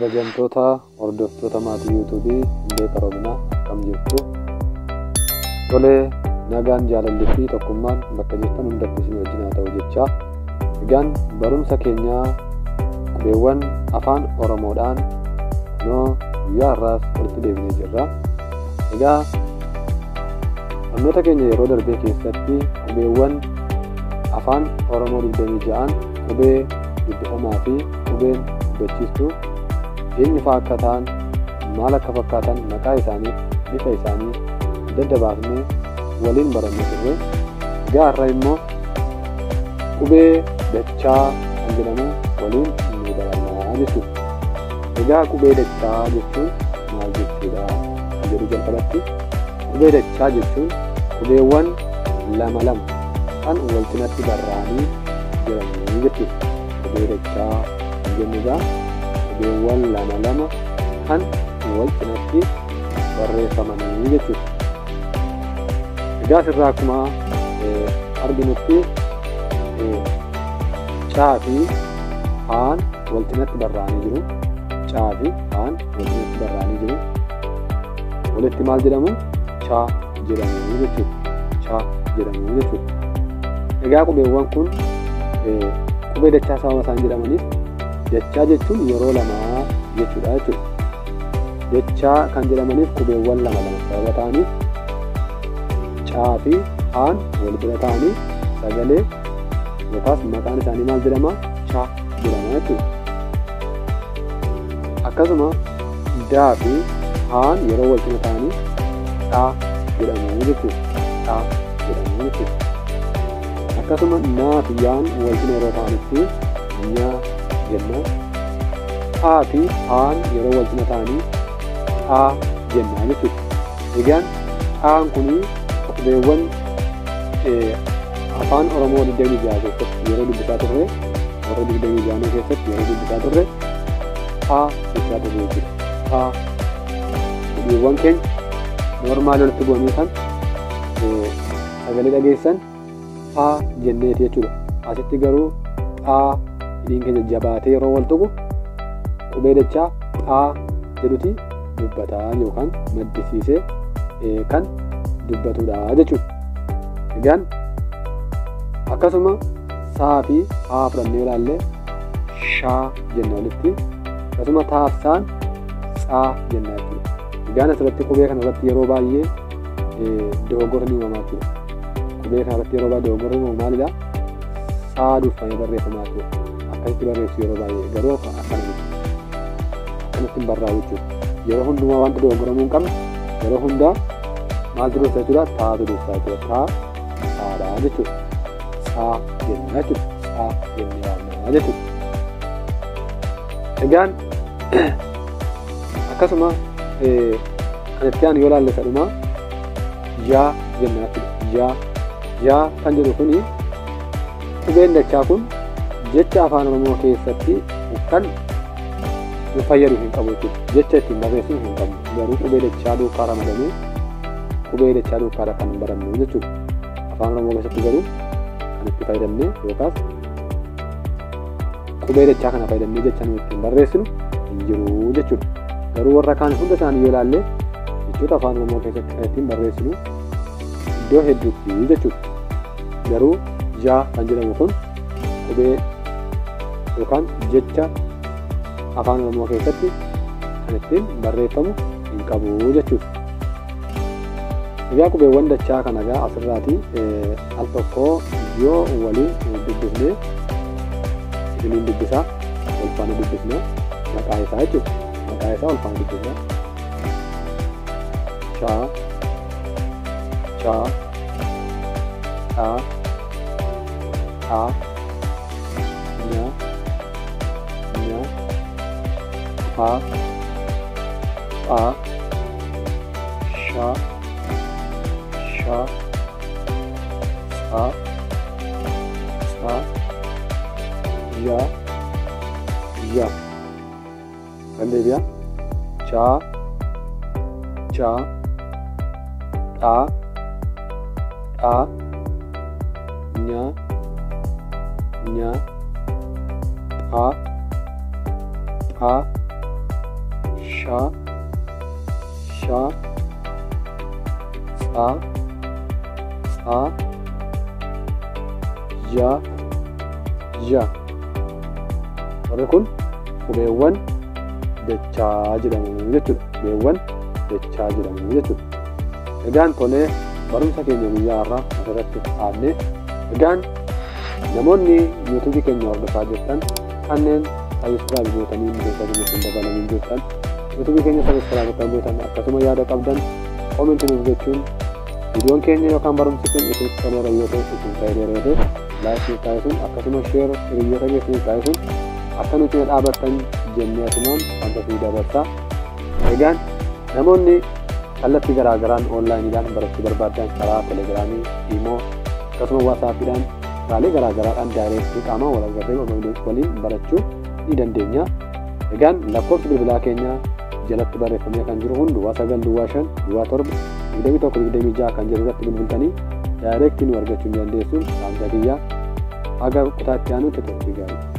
Kabajamtoota hordoftoota maatii yuutuubii Hundee Qaroominaa akkam jirtu? Tolee, nagaan jaalalli fi tokkummaan bakka jirtan hundatti isin wajjin haa ta'u jechaa. Egaan barumsa keenyaa qubeewwan afaan Oromoodhaan kunoo guyyaa har'aas walitti deebinee jirra. Egaa barnoota keenya yeroo darbee keessatti qubeewwan afaan Oromoo 26 qubee dubbifamaa fi qubeen dubbachiistuu eenyu fa'aa akka ta'an, maal akka fakkaatan, maqaa isaanii, bifa isaanii adda adda baafnee waliin barannee turre. Egaa har'a immoo qubee dachaa kan jedhamu waliin ni barannaa jechuudha. Egaa qubee dachaa jechuun maal jechuudha kan jedhu jalqabatti qubee dachaa jechuun qubeewwan lama lama kan wal cinatti barraa'anii jiranii jechuudha. Qubee dachaa kan jennu egaa qubeewwan lama lama kan wal cinatti barreeffamanii jechuudha. Egaa asirraa akkuma arginutti caa fi haan wal cinatti barraa'anii jiru. Caa fi haan wal cinatti barraa'anii jiru. Walitti maal jedhamu? Chaa jedhamu jechuudha. Chaa jedhamu jechuudha. Egaa qubeewwan kun qubee dachaa sababa isaan jedhamaniif dachaa jechuun yeroo lamaa jechuudha jechuudha. Dachaa kan jedhamaniif qubeewwan lama lama sababa ta'aniif caa fi haan wal bira ta'anii sagalee yookaas maqaan isaanii maal jedhama? Chaa jedhama jechuudha. Akkasuma daa fi haan yeroo wal cina ta'anii dhaa jedhamu jechuudha. Dhaa jedhamu jechuudha. Akkasuma naa fi yaan wal cina yeroo ta'anitti nyaa jenna. Haa fi haan yeroo wal cina ta'anii xaa jenna jechuudha. Egaan xaan kunii qubeewwan afaan Oromoo 26 keessatti yeroo dubbisaa turre, warra 26 keessatti yeroo dubbisaa turre xaa jechaa turre jechuudha. Xaa qubeewwan keenya normaal walitti bu'anii kan sagalee dhageessan xaa jenneeti jechuudha. Asitti garuu xaa hidhiin keenya jabaatee yeroo wal tuqu qubee dachaa xaa jedhuti dubbataa yookaan maddisiisee kan dubbatudha jechuudha. Egaan akkasuma saa fi haa fudhannee ilaalle shaa jenna walitti, akkasuma taa fi saan tsaa jenna jechuudha. Egaan asirratti qubee kanarratti yeroo baay'ee dogoggorri ni uumamaa jechuudha. Qubee kanarratti yeroo baay'ee dogoggorri uumamu maalidha? Saa durfamee barreeffamaa jechuudha. Akkasitti barreessu yeroo baay'ee garuu akkana miti. Akkanatti hin barraa'u jechuudha. Yeroo hundumaa wanta dogoggoramuu hin qabne yeroo hundaa maaltu dursa jechuudha? Taatu dursa jechuudha. Taa saadhaa jechuudha. Saa jenna jechuudha. Saa jennee waamna jechuudha. Egaan akkasuma kan itti aanu yoo ilaalle sadhumaa yaa jenna jechuudha. Yaa yaa kan jedhu kuni qubeen dachaa kun jecha afaan Oromoo keessatti kan nu fayyadu hin qabu jechuudha. Jecha ittiin barreessinu hin qabnu. Garuu qubee dachaa duukaa ramadamee qubee dachaa duukaadha kan barannu jechuudha. Afaan Oromoo keessatti garuu kan itti fayyadamnee yookaas qubee dachaa kana fayyadamnee jecha nu ittiin barreessinu hin jiru jechuudha. Garuu warra kaan hunda isaanii yoo ilaalle jechoota afaan Oromoo keessatti kan ittiin barreessinu iddoo hedduutti jechuudha. Garuu yaa kan jedhamu kun qubee yookaan jecha afaan Oromoo keessatti kan ittiin barreeffamu hin qabu jechuudha. Egaa qubeewwan dachaa kana egaa asirraati al tokko yoo waliin dubbifnee isiniin dubbisaa wal faana dubbisna maqaa isaa jechuudha. Maqaa isaa wal faana dubbisna. Chaa, chaa, dhaa, dhaa, nya, nya, phaa, phaa, shaa, shaa, tsaa, tsaa, yaa, yaa. Kan deebi'a. Chaa, chaa, dhaa, dhaa, nya, nya, phaa, phaa, Sha, Sha, Tsa, Tsa, Ja, Ja. Warri kun qubeewwan dachaa jedhamu jechuudha. Qubeewwan dachaa jedhamu jechuudha. Egaan tolee, barumsa keenya guyyaa har'aa asirratti dhaabne. Egaan namoonni YouTubeii keenya hordofaa jirtan, kanneen subscribe gootanii miseensa keenya hin dabalamiin jirtan, YouTubeii keenya subscribe akka gootan, akkasuma yaada qabdan commentii nuuf gochuun, viidiyoon keenya yookaan barumsi keenya isinitti toleera yoo ta'e, isin fayyadeera yoo ta'e, like nuuf taasisuun, akkasuma share hiriyoota keessaniif taasisuun akka nuti dhaabattan jennee asumaan wanta isinii dabarsaa. Egaan namoonni kallattii garaagaraan onlineiidhaan barachuu barbaadan, karaa Telegramii, Imo, akkasuma WhatsAppiidhaan, karaalee garaagaraadhaan directii qaamaan wal agarree waliin barachuu ni dandeenya. Egaan lakkoofsi bilbilaa keenya jalatti barreeffamee kan jiru kun 0905 07 21 26 kan jedhu irratti bilbiltanii directii nu argachuu ni dandeessu. Dhaamsa kiyyaa haga kutaa itti aanutti turtii gaarii.